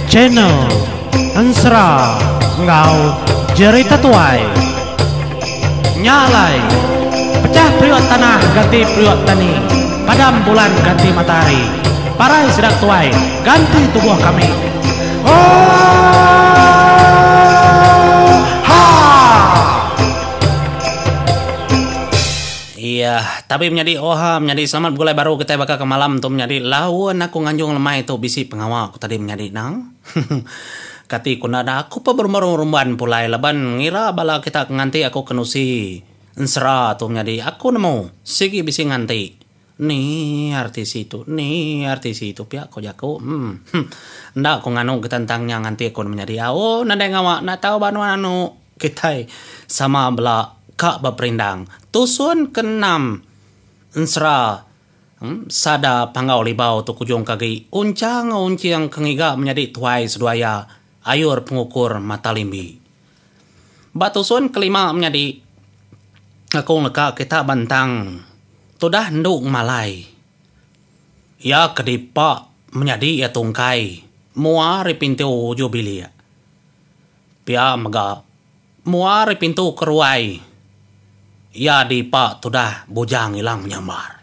Channel Ensera enggau Jerita Tuai. Nya alai, pechah periuk tanah ganti periuk tani, padam bulan ganti matahari, parai sida tuai ganti tubuh kami. Oohaa! Iya, tabi menyadi oha menyadi selamat begulai baru kitai baka ke malam tu menyadi laun aku nganjung lemai tu bisi pengawa ku tadi menyadi nang. Kati ku enda da aku pun berumban-rumban pulai laban ngira bala kita ke nganti aku ke nusi ensera tu menyadi aku nemu sigi bisi nganti. Ni RTC tu, ni RTC tu pia ko jaku. Em. Enda ku nganu kita tentang nya nganti aku menyadi au nadai ngawa enda tau ba nuan anu kitai sama bela ka beperindang. Tusun ke enam ensera em sada Panggau Libau tu kujung ke agi uncha enggau unching ke ngiga menyadi tuai seduai iya ayur pengukur mata limbi. Ba tusun kelima menyadi aku ngeleka kita ba entang tudah endu ngemalai. Iya ke dipa menyadi iya tungkai mua ari pintu uju bilik. Pia mega mua ari pintu ke ruai iya dipa tudah bujang ilang menyambar.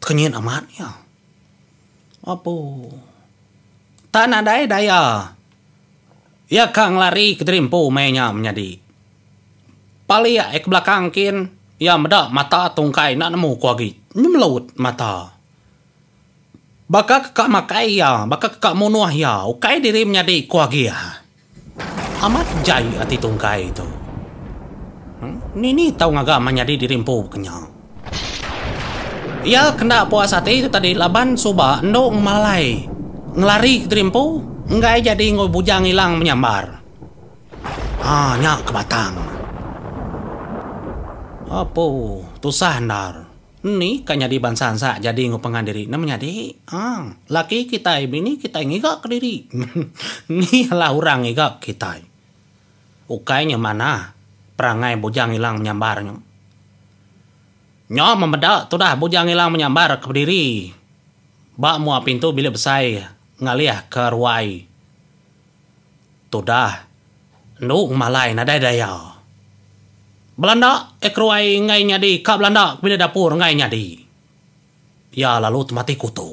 Tekenyit amat iya. Apu. Tak nadai daya. Iya ka ngelari kediri empu meh nya menyadi. Palik ai ke belakang kin, iya meda mata tungkai enda nemu ku agi. Nyemelut mata. Baka ke ka makai iya, baka ke ka munuh iya, ukai diri menyadi ku agi. Amat jai ati tungkai tu. Ni ni tau ngaga menyadi diri empu ke nya. Iya kenda puas ati tu tadi laban suba endo ngemalai ngelari kediri empu enggai jadi enggau bujang ilang menyambar. Haa nya ke batang. Apu tusah endar. Ni ka nyadi bansa ansa jadi enggau pangan diri ne menyadi. Haa laki kitai bini kitai ngiga kediri. Ni alah orang ngiga kitai. Ukai nya manah perangai bujang ilang menyambar nya. Nya memeda tudah Bujang Ilang menyambar ke bediri ba mua pintu bilik besai ngalih ke ruai. Tudah endu ngemalai nadai daya. Belanda eh keruai enggai nyadi ka belanda ke bilik dapur enggai nyadi. Iya lalu temati kutu.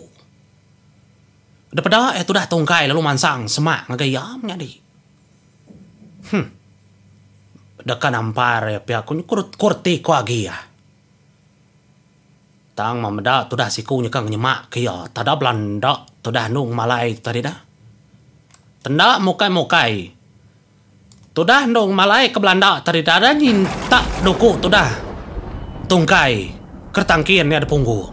Depeda eh tudah tungkai lalu mansang semak ngagai iya menyadi. Huh. Deka nampar iya pia ku kurti ku agi iya. Tang meh meda tudah siku nyeka ngenyemak ke iya tada belanda tudah anu ngemalai tu tadi dah. Tenda mukai-mukai tudah anu ngemalai ke belanda tadi dah ada nyintak duku tudah tungkai keretangkin iya da punggung.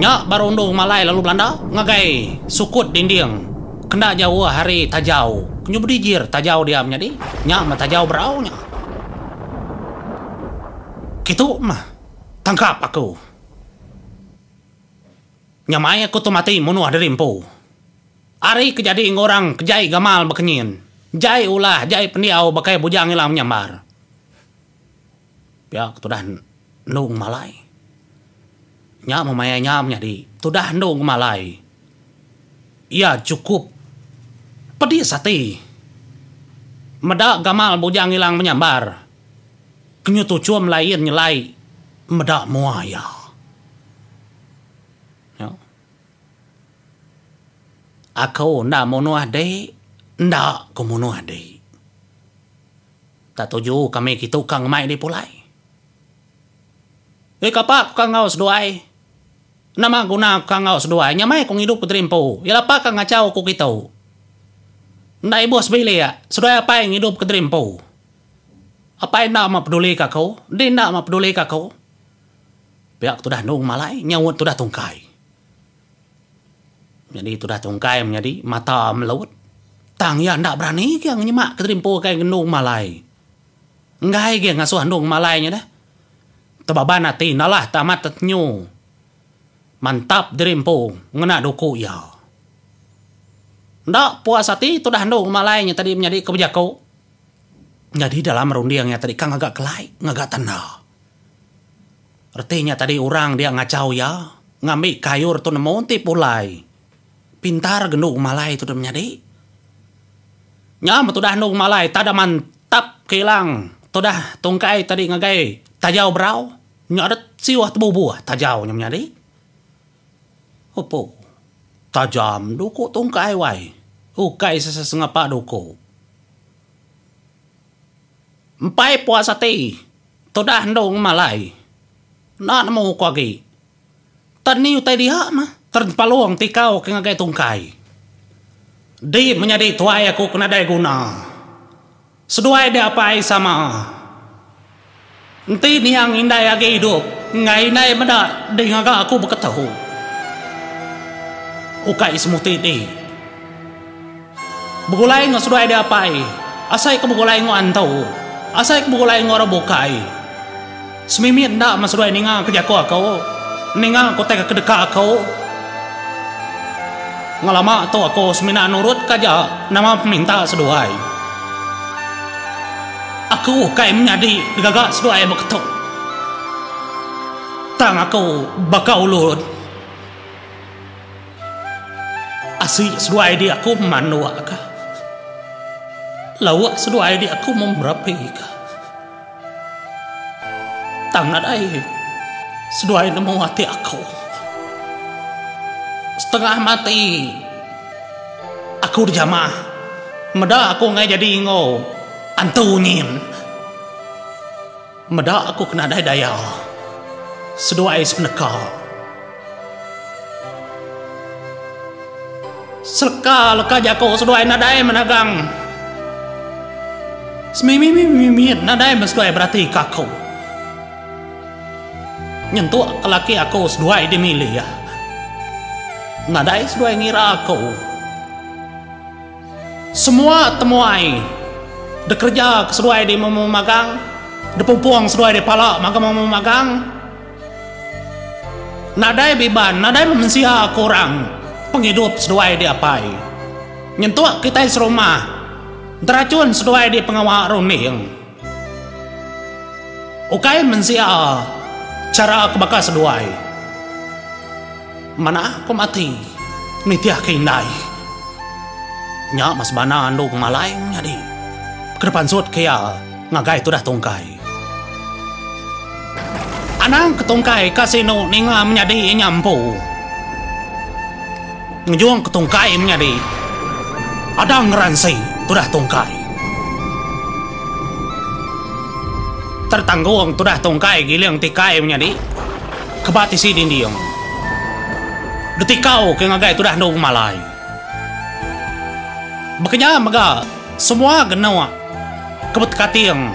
Nya baru endu malai lalu belanda ngagai sukut dinding kenda jauh ari tajau nyu bedijir tajau dia menyadi nya meh tajau berau nya. Kitu meh tangkap aku. Nyamai aku tu mati munuh diri empu. Ari ke jadi enggau orang ke jai gamal bekenyin, jai ulah, jai pendiau baka bujang ila menyambar. Pia ke tudah endu ngemalai. Nya meh maya nya menyadi tudah endu ngemalai. Iya chukup pedis ati meda gamal Bujang Ilang menyambar ke nyu tuchum lain nyelai meda mua iya. Nya. Aku enda munuh dik, enda ku munuh dik. Tak tuju kami kitu ka ngemai dih pulai. Oi kapa ku ka enggau seduai. Nama guna ku ka enggau seduai nya meh ku ngidup ku diri empu. Iya lapa ka ngachau ku kitu. Enda ibuh sebilik seduai apai ngidup ke diri empu. Apai enda meh peduli ka aku, dih enda meh peduli ka aku. Pia ku tudah endu ngemalai nyaut tudah tungkai. Nyadi tudah tungkai menyadi mata melut. Tang iya enda berani ke ngenyemak ke diri empu kai ngenung malai. Enggai ge ngasuh endung malai nya deh. Tebaban ati nalah te amat tetenyu. Mantap diri empu ngena duku iya. Enda puas ati tudah endung malai nya tadi menyadi ke bejaku. Nyadi dalam runding iya tadi ka ngaga kelai ngaga tanda. Reti nya tadi orang dia ngachau iya ngambi kayur tu nemu enti pulai. Pintar gendu malai tu deh menyadi. Nya meh tudah endu malai tada mantap ke ilang tudah tungkai tadi ngagai tajau berau. Nya deh siuh tebubuh tajau nya menyadi. Opo. Tajam duku tungkai wai. Ukai sesengapa duku. Empai puas ati tudah endu ngemalai. Enda nemu ku agi. Tan ni utai dia mah terempalung tikau ke ngagai tungkai. Di menyadi tuai aku ke nadai guna. Seduai deh apai sama. Enti niang indai agi idup enggai indai meda di ngaga aku beketu. Ukai semuti di. Begulai enggau seduai deh apai asai ke begulai enggau antu asai ke begulai enggau orang bukai. Semimit enda meh seduai ninga ke jaku aku ninga ke utai ke deka aku. Ngelama tu aku semina nurut ke aja nama peminta seduai. Aku ukai menyadi digaga seduai beketu. Tang aku baka ulun. Asi seduai di aku manduk ka. Lauk seduai di aku memerapi ka. Tang nadai seduai nemu ati aku. Setengah mati aku dijamah meda aku enggai jadi enggau antu nyin. Meda aku ke nadai daya seduai sepeneka. Seleka leka jaku seduai nadai menagang. Semimimimimit nadai meh seduai berati ke aku. Nyentuk ke laki aku seduai dimilih. Nadai seduai ngira aku. Semua temuai dekereja ke seduai di memagang, depumpung seduai di pala magang memagang. Nadai biban, nadai meh mensia ke orang pengidup seduai di apai. Nyentuk kitai serumah, derachun seduai di pengawa runding. Ukai mensia chara ke baka seduai. Manah ku mati nitih ke indai. Nya meh sebana andu ngemalai nyadi ke depansut ke iya. Ngagai tudah tungkai. Anang ke tungkai ka sinu ninga menyadi iya nya empu. Ngejung ke tungkai menyadi. Adang ngeransi tudah tungkai. Tertanggung tudah tungkai giling tikai menyadi ke ba tisi dinding. Detikau ke ngagai tudah endu malai. Bekenya mega semua genuk. Ke betekating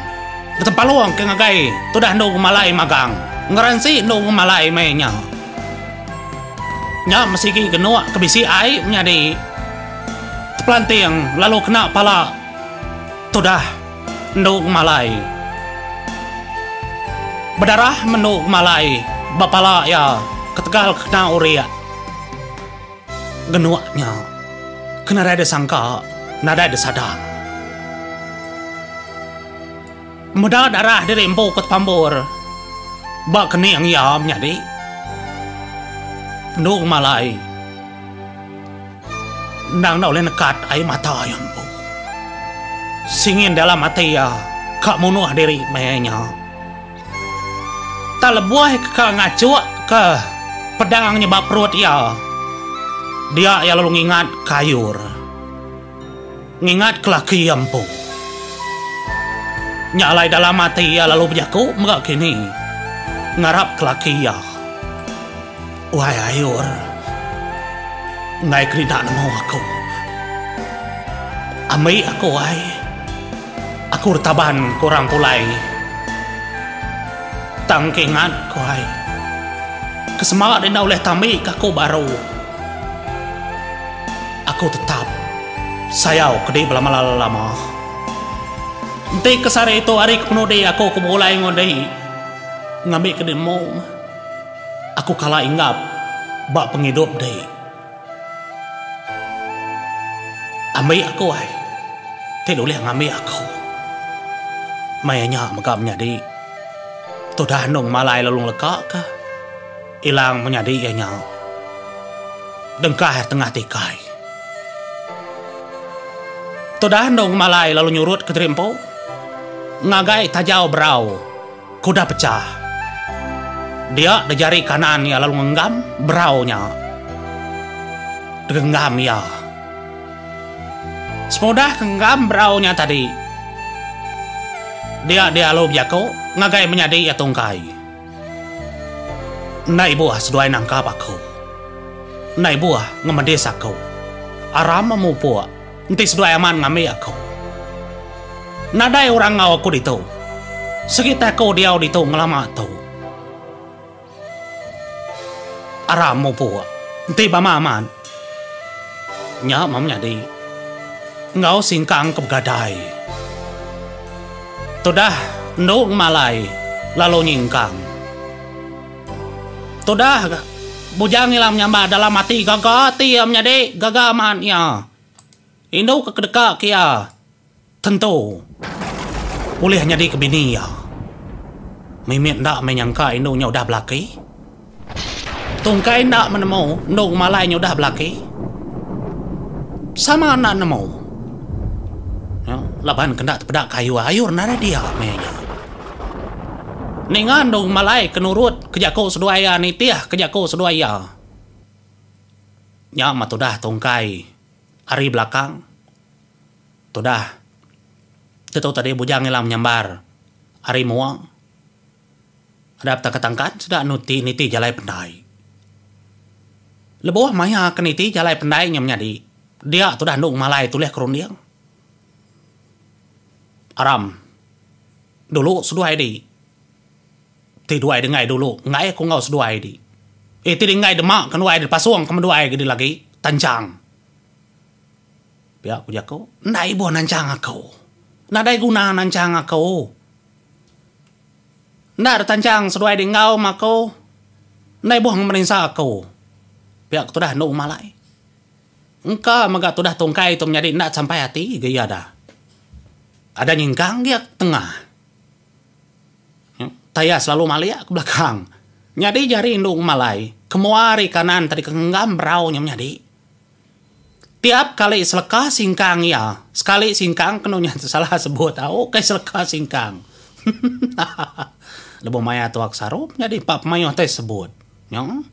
betempalung ke ngagai tudah endu ngemalai magang ngeransi endu ngemalai meh nya. Nya mesigi genuk ke bisi ai menyadi tepelanting lalu kena pala tudah endu ngemalai. Bedarah mendu ngemalai ba pala iya ketegal ke kena urik. Genuk nya ke nadai disangka nadai disadang. Meda darah diri empu ke tepambur ba kening iya menyadi Endung Malai endang enda ulih nekat ai mata iya empu. Singin dalam ati iya ka munuh diri maya nya. Tang lebuh ke ngachuk ke pedang nya ba perut iya, dia iya lalu ngingat ke ayur. Ngingat ke laki iya empu. Nya alai dalam ati iya lalu bejaku mega kini ngarap ke laki iya. Wai ayur, enggai ke dina nemu aku. Ambi aku wai. Aku retaban ke orang pulai. Tang ke ingat ku ai. Ke sema deh enda ulih tambi ke aku baru. Aku tetap sayau ke di belama-lama. Enti ke sehari tu hari ke penudi aku ke begulai enggau di ngambi ke di nemu aku kala inggap ba pengidup di. Ambi aku ai ti ulih ngambi aku. Maya nya mega menyadi. Tudah endung malai lalu ngelekaka ilang menyadi iya nya dengkah tengah tikai. Tudah endung malai lalu nyurut kediri empu ngagai tajau berau ke udah pechah. Dia da jari kanan iya lalu ngenggam berau nya. Digenggam iya. Semudah ke ngenggam berau nya tadi, dia dia lalu bejaku ngagai menyadi iya tungkai. Enda ibuh seduai nangkap aku. Enda ibuh ngemedis aku. Aram mupuk enti seduai amat ngambi aku. Nadai orang enggau aku ditu. Segi te aku diau ditu ngelama tu. Aram mupuk enti bama amat. Nya meh menyadi enggau singkang ke begadai. Tudah endu ngemalai lalu nyingkang. Tudah ga Bujang ila menyambar dalam ati gaga ati iya menyadi gaga amat iya. Indu ke kedeka ke iya tentu ulih nyadi ke bini iya. Mimit enda meh nyangka indu nya udah belaki. Tungkai enda meh nemu endu ngemalai nya udah belaki. Sama enda nemu. Laban ke enda tepeda ke ayur, ayur nadai dia meh nya. Ninga endu ngemalai ke nurut ke jaku seduai iya nitih ke jaku seduai iya. Nya meh tudah tungkai ari belakang. Tudah tetu tadi Bujang ila menyambar ari mua ada betangkat-tangkat sida nuti niti jalai pendai. Lebuh maya ke niti jalai pendai nya menyadi dia tudah endu ngemalai tulih ke runding. Aram dulu seduai di ti duai denggai dulu enggai aku enggau seduai di. Eh ti denggai dema ke duai dipasung ke menduai ke di lagi tanchang. Pia ku jaku, enda ibuh nanchang aku. Nadai guna nanchang aku. Enda ditanchang seduai di enggau meh aku. Enda ibuh ngemerinsa aku. Pia ku tudah endu malai. Engka mega tudah tungkai tu menyadi enda sampai ati ga iya dah. Ada nyingkang gia tengah. Taya selalu malik ke belakang. Nyadi jari endu malai, ke mua ari kanan tadi ke ngenggam berau nya menyadi. Tiap kali seleka singkang iya, sekali singkang kenu nya salah sebut au kai seleka singkang. Lebuh maya tuak sarup nyadi empa pemayuh tai sebut. Nya.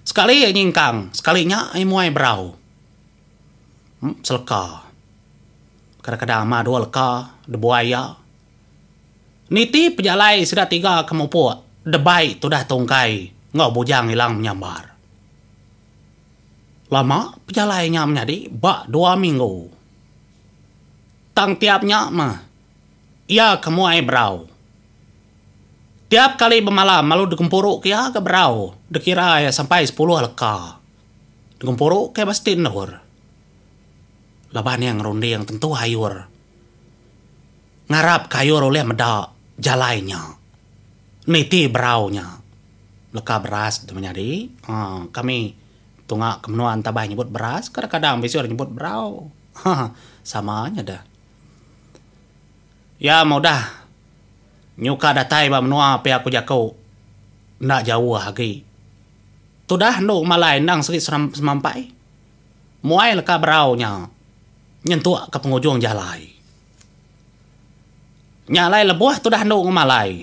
Sekali iya nyingkang, sekali nya iya muai berau. Seleka. Kadang-kadang ama dua leka dibuai iya. Niti pejalai sida tiga ke mupuk debai tudah tungkai enggau Bujang Ilang Menyambar. Lama pejalai nya menyadi ba dua minggu. Tang tiap nya meh iya ke muai berau. Tiap kali bemalam lalu digempuru ke iya ga berau dikira iya sampai sepuluh leka. Digempuru ke ba siti endur. Laban iya ngerunding tentu ayur. Ngarap ke ayur ulih meda jalai nya. Niti berau nya. Leka beras tu menyadi uhh kami tunga ke menua entabai nyebut beras kadang kadang bisi orang nyebut berau haha sama nya deh. Iya meh udah nyuka datai ba menua pia ku jaku enda jauh agi. Tudah endu malai endang sigi semampai muai leka berau nya nyentuk ke pengujung jalai. Nya alai lebuh tudah endu ngemalai.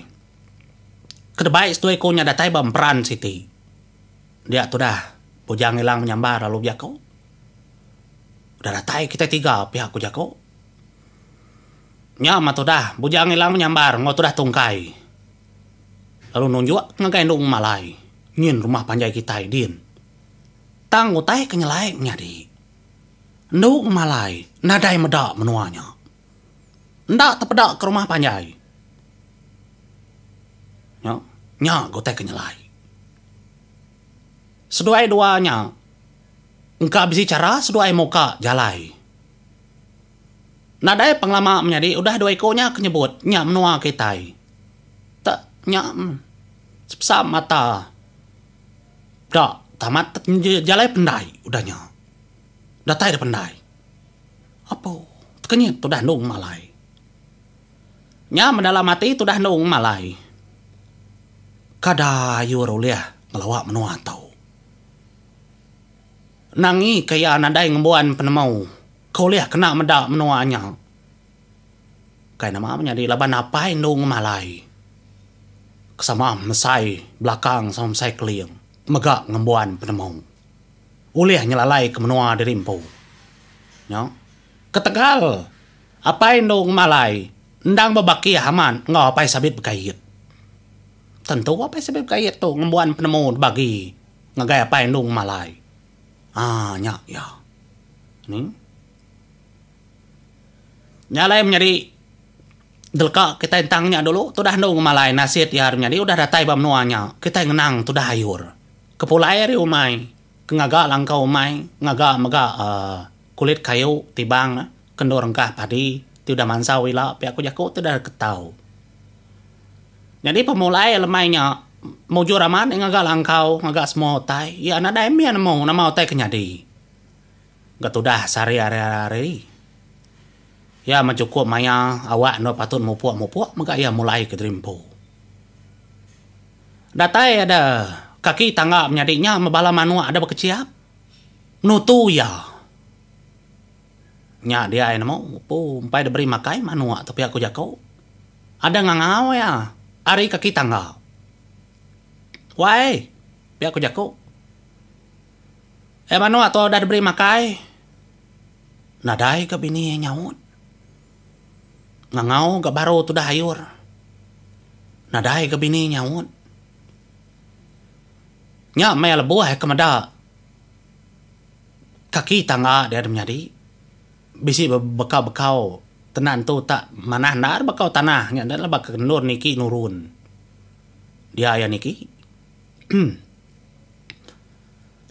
Kedebai seduai ku nya datai ba emperan siti. Dia tudah Bujang Ilang menyambar lalu bejaku. Udah datai kitai tiga pia ku jaku. Nya mah tudah Bujang Ilang menyambar enggau tudah tungkai. Lalu nunjuk ngagai endu ngemalai nyin rumah panjai kitai din. Tang utai ke nyelai menyadi. Endu ngemalai nadai meda menua nya. Enda tepeda ke rumah panjai. Nya, nya ga utai ke nyelai. Seduai dua nya engka bisi chara seduai muka jalai. Nadai pengelama menyadi udah dua iku nya ke nyebut nya menua kitai. Te nya sepesa mata da tamat jalai pendai udah nya. Datai da pendai. Apo, tekenyit tudah endung malai. Nya mendalam ati tudah endu ngemalai. Kada ayur ulih ngelawa menua tu. Nangi ke iya nadai ngembuan penemu ke ulih kena meda menua nya. Kai nama menyadi laban apai endu ngemalai ke sama mesai belakang sama mesai keling mega ngembuan penemu ulih nyelalai ke menua diri empu. Nya ketegal apai endu ngemalai endang bebakih amat enggau apai sabit bekait. Tentu apai sabit bekait tu ngembuan penemu dibagi ngagai apai endu ngemalai. Aa nya iya. Ni. Nya alai menyadi deleka kitai entang nya dulu tudah endu ngemalai nasit iya menyadi udah datai ba menua nya kitai ngenang tudah ayur ke pulai ari umai ke ngaga langkau umai ngaga mega uhh kulit kayu tibang ne ke endur engkah padi ti udah mansau ila pia ku jaku ti udah ketau. Nyadi pemulai lemai nya mujur amat iya ngaga langkau ngaga semua utai iya nadai mih nemu nama utai ke nyadi. Ga tudah sehari hari hari. Iya meh chukup maya awak enda patut mupuk-mupuk mega iya mulai ke diri empu. Datai ada kaki tangga menyadi nya meh bala manuk ada bekechiap nutu iya. Nya dia iya nemu empu empai diberi makai manuk tu pia ku jaku. Ada ngangau iya ari kaki tangga. Wai pia ku jaku. Eh manuk tu udah diberi makai. Nadai ga bini iya nyaut. Ngangau ga baru tudah ayur. Nadai ga bini nyaut. Nya meh lebuh ke meda kaki tangga dia menyadi bisi bekau-bekau tenan tu tak manah endar bekau tanah nya enda laban ke endur niki nurun. Dia iya niki.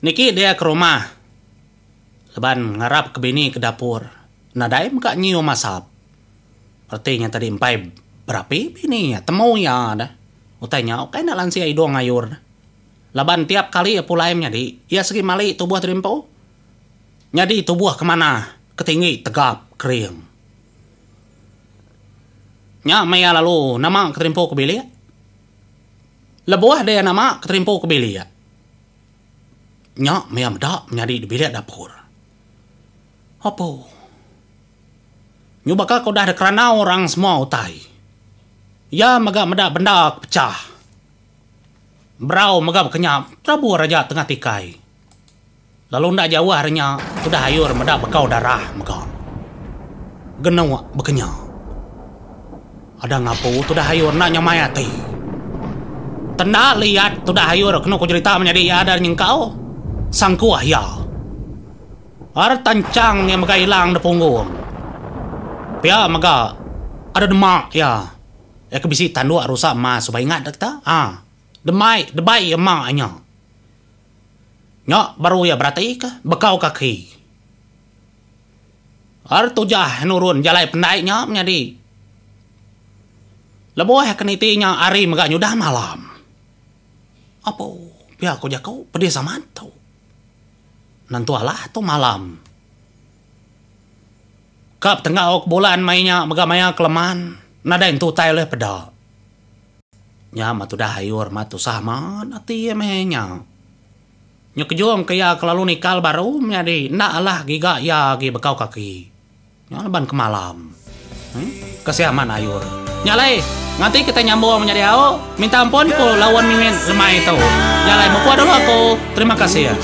Niki dia ke rumah laban ngarap ke bini ke dapur nadai mega nyium asap. Reti nya tadi empai berapi bini iya temu iya dah. Utai nya ukai enda lansia idung ayur dah. Laban tiap kali iya pulai menyadi iya segi mali tubuh diri empu. Nyadi tubuh ke manah ke tinggi tegap kering. Nya meh iya lalu nama ke diri empu ke bilik. Lebuh dia nama ke terimpu ke bilik, nya maya meda menyadi di bilik dapur. Apu. Nyu baka ke udah dikerandau orang semua utai. Iya mega meda benda ke pechah. Berau mega baka nya terabur aja tengah tikai. Lalu enda jauh ari nya, tudah ayur meda bekau darah mega. Genuk bekenya. Ada ngapu tudah ayur enda nyamai ati. Tenda liat tudah ayur kenu ku jerita menyadi iya ada nyengkau sangkuh iya. Ar tanchang iya mega ilang da punggung. Pia mega ada demak iya. Iya ke bisi tanduk rusa emas suba ingat da kita? Ha. Demai debai iya mak nya. Nya baru iya beratika bekau kaki. Ar tujah nurun jalai pendai nya menyadi. Lebuh ke niti nya hari mega nyudah malam. Apo pia ku jaku pedis amat tu. Nentu alah tu malam. Ka betenggau ke bulan mai nya mega maya keleman nadai entu utai ulih peda. Nya mah tudah ayur mah tusah amat ati iya meh nya. Nyu kejung ke iya kelalu nikal baru menyadi enda alah giga iya agi bekau kaki. Nya laban ke malam. Em kasih amat ayur. Nya alai nganti kitai nyambung menyadi au minta ampun ku laun mimit lemai tu. Nya alai mupuk dulu aku. Terima kasih.